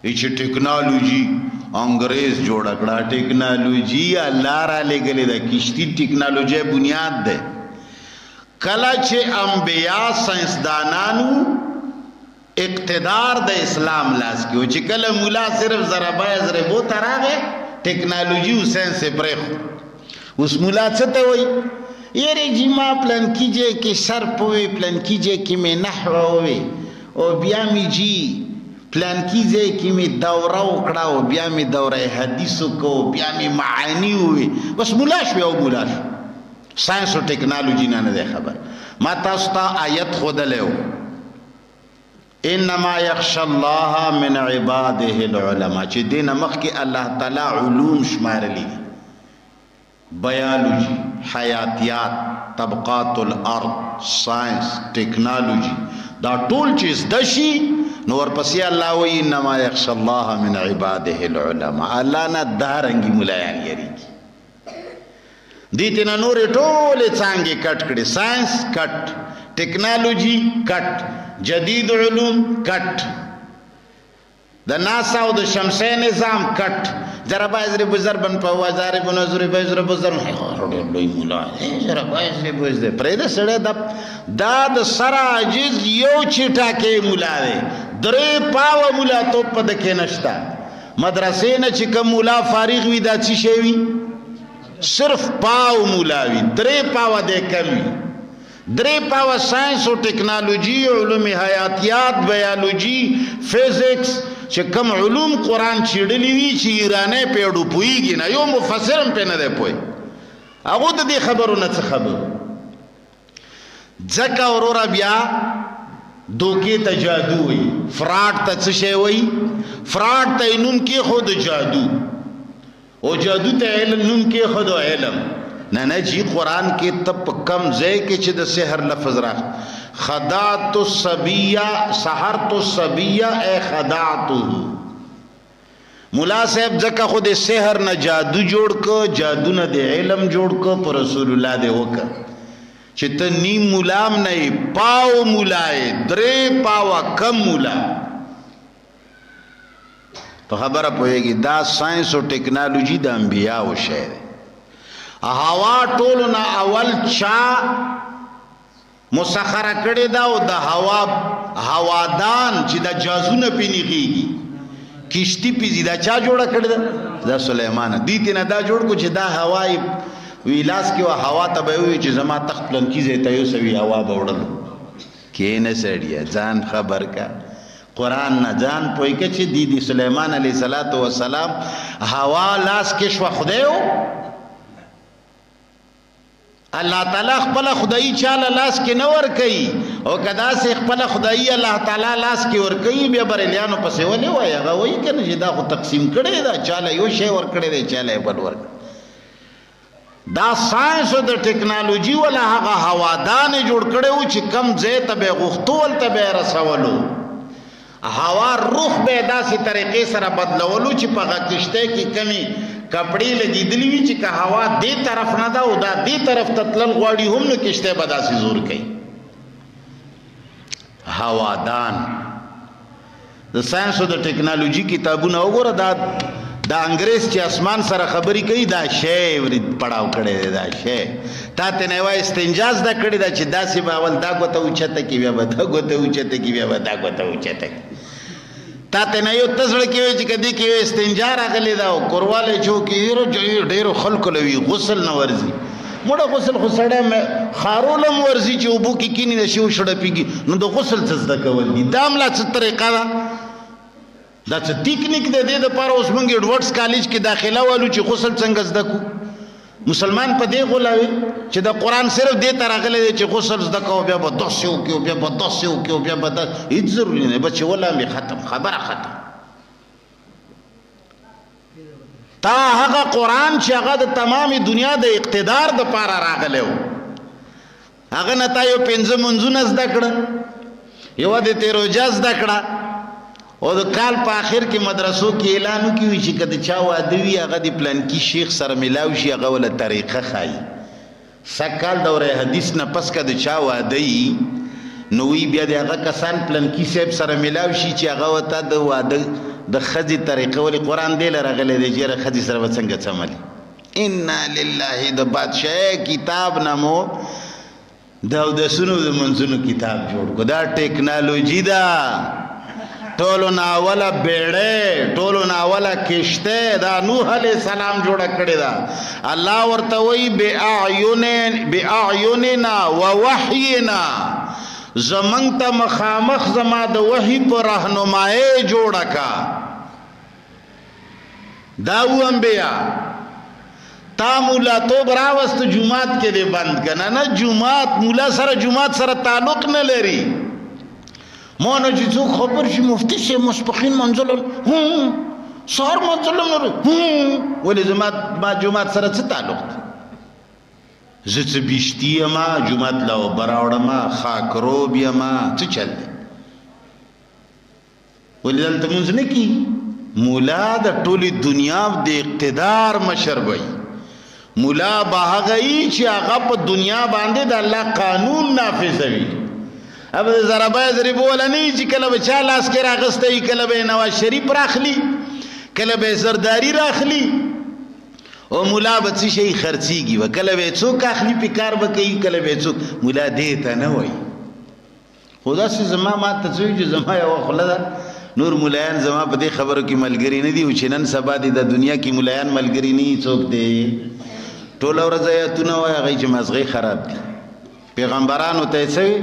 چې ټکنالوژي انګريز جوړ کړه، ټکنالوژي الله را لګلې ده، کشتی ټکنالوژي بنیاد ده. کله چې انبیا ساينسدانانو اقتدار د اسلام لاس کې و، چې کله مولا صرف ضربه ضربو ته راغی ټکنالوژي او ساينس یې پرېښود. اوس مولا څه ته وایي؟ یاره جی ما پلانکي ځای کې صرف ووی، پلانکي ځای کې مې نحوه ووی، او بیا مې جی پلانکي ځای کې مې دوره وکړه، او بیا مې دوره حدیث وکړه، او بیا مې معاني ووی. بس مولا شو، یو مولا شو. ساينس او ټکنالوژي نه نه دی خبر. ما تاسو ته آیت ښودلی و، انما یخشى الله من عباده العلماء، چې دې نه مخکې الله تعالی علوم شمارلي دي، بیولوژي، حیاتیات، طبقات الارض، ساينس، ټکنالوژي، دا ټول چې زده شي نو ورپسې الله وایي انما یخشى الله من عباده العلماء. الله نه دا رنګي ملایان یریږي. دې ته نه نورې ټولې څانګې کټ کړې، ساينس کټ، ټکنالوژي کټ، جدید علوم کټ، د ناسا او د شمسي نظام کټ، ضربه یضرب ضربا فهو ضارب ضرب یضرب ضربا. ډېر لوی مولا دی، ضربه یضرب ضربا. پرېږده سړی، دا د سره عاجز یو چټاکې مولا دی، درې پاوه مولا توب په ده کې نشته. مدرسې نه چې کوم مولا فارغ وي دا څه شی وي؟ صرف پاو مولا وي، درې پاوه دی کم وي. درې پاوه ساينس او ټکنالوژي، علوم حیاتیات، بیولوژي، فزکس، چې کوم علوم قرآن چیړلی وي چې ایرانې پیړو پوهیږي نه، یو مفسر هم پرې نه دی پوه، هغو د دې خبرو نه څه خبرو. ځکه وروره بیا دوکې ته جادو وایي، فراډ ته څه شی وایي؟ فراډ ته یې نوم کېښود جادو، او جادو ته علم نوم کېښود علم. نه نه جی، قرآن کې ته په کم ځای کې چې د سحر لفظ راغی، خدعت الصبیه، سحرت الصبیه ای خدعته. مولا صاحب ځکه خو د سحر نه جادو جوړ که، جادو نه د علم جوړ که، په رسول الله دې وکړه چې ته نیم مولام نه یې، پاو مولا یې، درې پاوه کم مولا. په خبره پوهېږي؟ دا ساينس او ټکنالوژي د انبیاو شی دی. هوا ټولو نه اول چا مسخره کړې ده، او د هوا هوادان چې دا جازونه پې نیغېږي، کشتی پې ځي، دا چا جوړه کړې ده؟ دا سلیمان. دې ته نه دا جوړ کو چې دا هوا یې وی لاس کې وه، هوا ته به یې ووایي چې زما تخت پلنکي ځای ته یوسوي، هوا به وړلو. کښېنه سړیه، ځان خبر که، قرآن نه ځان پوه که چې دې دي سلیمان علیه الصلاة والسلام هوا لاس کې شوه، خدای و. الله تعالی خپل خدایي چاله لاس کې نه ورکوي، او که داسې خپله خدایي الله تعالی لاس کې ورکوي بیا بریلیانو پسې ولې وایي؟ هغه وایي که نه چې دا خو تقسیم کړی ده، چاله یو شی ورکړی دی، چاله یې بل ورکړی. دا ساينس او د ټکنالوژي ولا هغه هوادان جوړ کړی و چې کم ځای ته به یې غوښتو هلته به یې رسولو. هوا روح به یې داسې طریقې سره بدلولو چې په هغه کښتۍ کې کمې کپړې لګېدلې وي چې که هوا دې طرف نه ده او دا دې طرف ته تلل غواړي هم نو کښتۍ به داسې زور کوي. هوادان د ساينس او د ټکنالوژي کتابونه وګوره، دا د انګريز چې اسمان سره خبرې کوي دا شی ورې پړاو کړی دی، دا شی تا ته نه وایي استنجا زده کړې ده چې داسې به اول دا ګوته اوچته کړي، بیا به دا ګوته اوچته کړي، بیا به دا ګوته اوچته کړي. تا ته نه یو ته زړه کې وایي چې که دې کې یو استنجا راغلې ده او کوروالی چې وکړي، یاره ډېرو خلکو له وي غسل نه ورځي. مړه غسل خو سړی ښارو له هم ورځي چې اوبو کې کښېني د شي وشړپېږي، نو د غسل څه زده کول دي؟ دا هم لا څه طریقه ده، دا څه تکنیک دی؟ دې دپاره اوس موږ ایډورډز کالج کې داخله والو چې غسل څنګه زده کړو. مسلمان په دې غولوي چې د قرآن صرف دې ته راغلی دی چې غسل زده کوه، بیا به داسې وکړي او بیا به داسې وکړي او بیا به داسې، هېڅ ضروري نه دی، بس چې ولامبې ختم، خبره ختم. تا هغه قرآن چې هغه د تمامې دنیا د اقتدار دپاره راغلی و، هغه نه تا یو پنځه منځونه زده کړه، یوه د تېروجه زده کړه، او د کال په آخر کې مدرسو کې اعلان وکړي چې که د چا واده وي هغه د پلانکي شیخ سره ملاو شي، هغه وله طریقه ښایي. سږ کال دوره حدیث نه پس که د چا واده وي نو وی بیا د هغه کسان پلانکي صاحب سره ملاو شي چې هغه ورته د واده د ښځې طریقه ولې قرآن دې له راغلی دی چې یاره ښځې سره به څنګه څملې. انا لله، د بادشاهۍ کتاب نه مو د اودسونو د منځونو کتاب جوړ کو. دا ټکنالوژي ده. ټولو نه اوله بیړۍ، ټولو نه اوله کشته دا نوح علیه السلام جوړه کړې ده. الله ورته وایي بأعیننا ووحینا، زمونږ ته مخامخ زما د وحی په رهنمایۍ جوړه کا. دا و انبیا تا مولا توب راوست جومات کې دی بند کنه. نه جومات مولا سره جومات سره تعلق نه لري. مانه چې څوک خبر شي مفتي صاحب ماسپښین منزل هم سهار منزل هم لري هم. ولې زما ما جومات سره څه تعلق دی؟ زه څه بیشتي یم، جومات له اوبه راوړم، خاکروب یم، څه چل دی؟ ولې دلته مونځ نه کېږي؟ مولا د ټولې دنیا د اقتدار مشر وي. مولا به هغه وي چې هغه په دنیا باندې د الله قانون نافذوي. اب د ضربه ضربو والا نه وي چې کله به چا لاس کې راغستی وي، کله به یې نواز شریف راخلي، کله به یې زرداري راخلي، او مولا به څه شي خرڅېږي به، کله به یې څوک اخلي پې کار به کوي، کله به یې څوک. مولا دې ته نه وایي. خو داسې زما ما ته څه وي چې زما یوه خوله ده، نور مولایان زما په دې خبرو کې ملګري نه دي. او چې نن سبا دې د دنیا کې مولایان ملګري نه دي، څوک دی ټوله ورځ آیتونه وایي، هغوی چې مازغې خراب دي. پیغمبرانو ته یې څه وي؟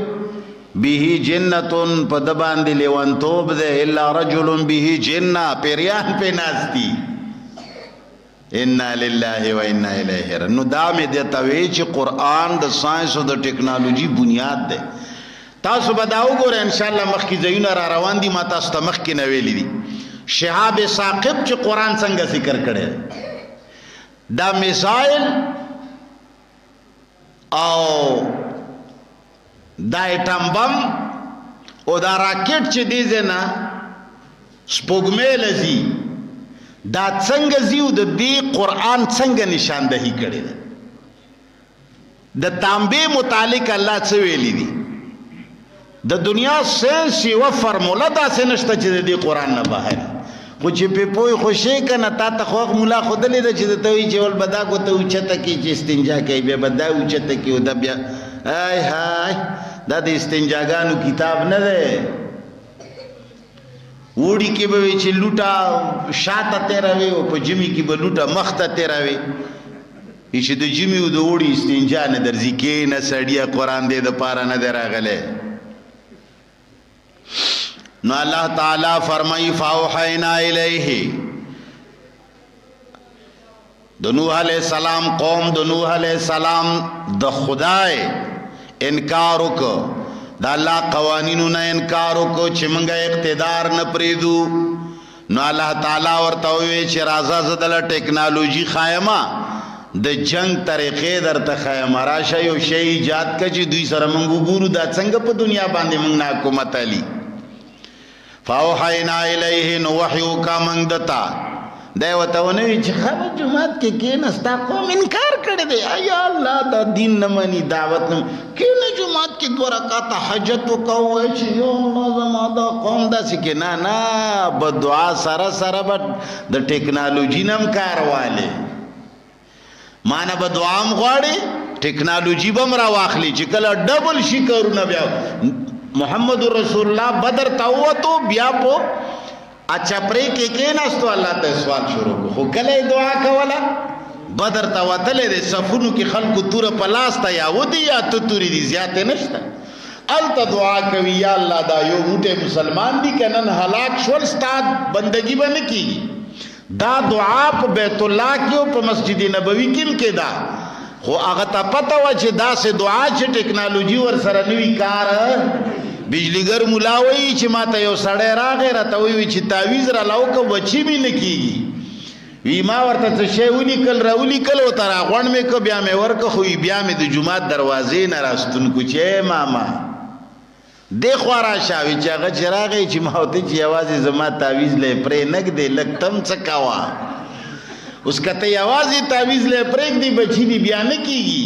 به جنتون، په ده باندې لیونتوب دی، الا رجل به جنه، پیریان پې ناست دي. انا لله و انا الیه راجعون. نو دا مې درته وی چې قرآن د ساينس او د ټکنالوژي بنیاد دی. تاسو به دا وګورئ ان شاء الله مخکې ځایونه را روان دي، ما تاسو ته مخکې نه ویلي دي. شهاب ثاقب چې قرآن څنګه ذکر کړی دی، دا میزایل او دا اټم بم او دا راکټ چې دی ځای نه سپوږمۍ له ځي، دا څنګه ځي او د دې قرآن څنګه نشاندهي کړې ده. د تانبې متعلق الله څه ویلي دي؟ د دنیا ساينس یوه فرموله داسې نشته چې د دې قرآن نه بهر، خو چې پې پوه خو شې که نه، تا ته خو هغه ملا ښودلې ده چې درته وایي چې ول به دا ګوته اوچته کړي چې استنجا کوي، بیا به دا اوچته کړي او دا بیا های های، دا د استنجاګانو کتاب نه دی. اوړي کې به وي چې لوټه شاته تېروي او په ژمي کې به لوټه مخته تېروي، چې د ژمي او د اوړي استنجا نه درځي. کښېنه سړیه، قرآن دې دپاره نه دی راغلی. نو الله تعالی فرمایي فاوحینا الیه، د نوح علیه السلام قوم د نوح علیه السلام د خدای انکار وکړ، د الله قوانینو نه انکار وکړ چې موږ اقتدار نه پرېږدو. نو الله تعالی ورته وویل چې راځه زه دله ټکنالوژي ښایم، د جنگ طریقې درته ښایم، راشه یو شی ایجاد کړه چې دوی سره موږ وګورو دا څنګه په دنیا باندې موږ نه حکومت علي. فاوحینا الیه، نو وحی وکړه موږ ده ته. دی ورته ونه ویل چې ښه به جومات کې کښېنه، ستا قوم انکار کړی دی، ایا الله دا دین نه مني، دعوت نه مني، کښېنه جومات کې دوه رکعته حاجت وکړه، ووایه چې یا الله زما دا قوم داسې کې. نه نه، په دعا سره سره به د ټکنالوژي نه هم کار والې، مانه به دعا هم غواړي، ټکنالوژي به هم راواخلي چې کله ډبل شي کارونه. بیا محمد رسول الله بدر ته ووتو، بیا په اچپرې کې کېناستو، الله ته سوال شروع کړو. خو کله یې دعا کوله، بدر ته وتلی دی، صفونو کې خلکو توره په لاس ته یا ودي یا ته تورې دي، زیاتې نشته. هلته دعا کوي یا الله دا یو موټی مسلمان دي، که نن هلاک شول ستا بندګي به نه کېږي. دا دعا په بیت الله کې او په مسجد نبوي کې هم کېده، خو هغه ته پته وه چې داسې دعا چې ټکنالوژي ورسره نه وي کار. بجلیګر ملا وایي چې ما ته یو سړی راغی، راته وویل چې تعویذ راله وکړه، بچي مې نه کېږي. وی ما ورته څه شی ولیکل، راولیکل او ته راغونډ مې کړ، بیا مې ورکړ، خو وی بیا مې د جومات دروازې نه راستون کړو چې ای ماما دې خوا راشه. وی چې هغه چې راغی چې ما ورته چې یوازې زما تعویذ له یې پرې نه ږدې، لږ تم څه کوه. اوس که ته یوازې تعویذ له یې پرېږدې، بچي دې بیا نه کېږي.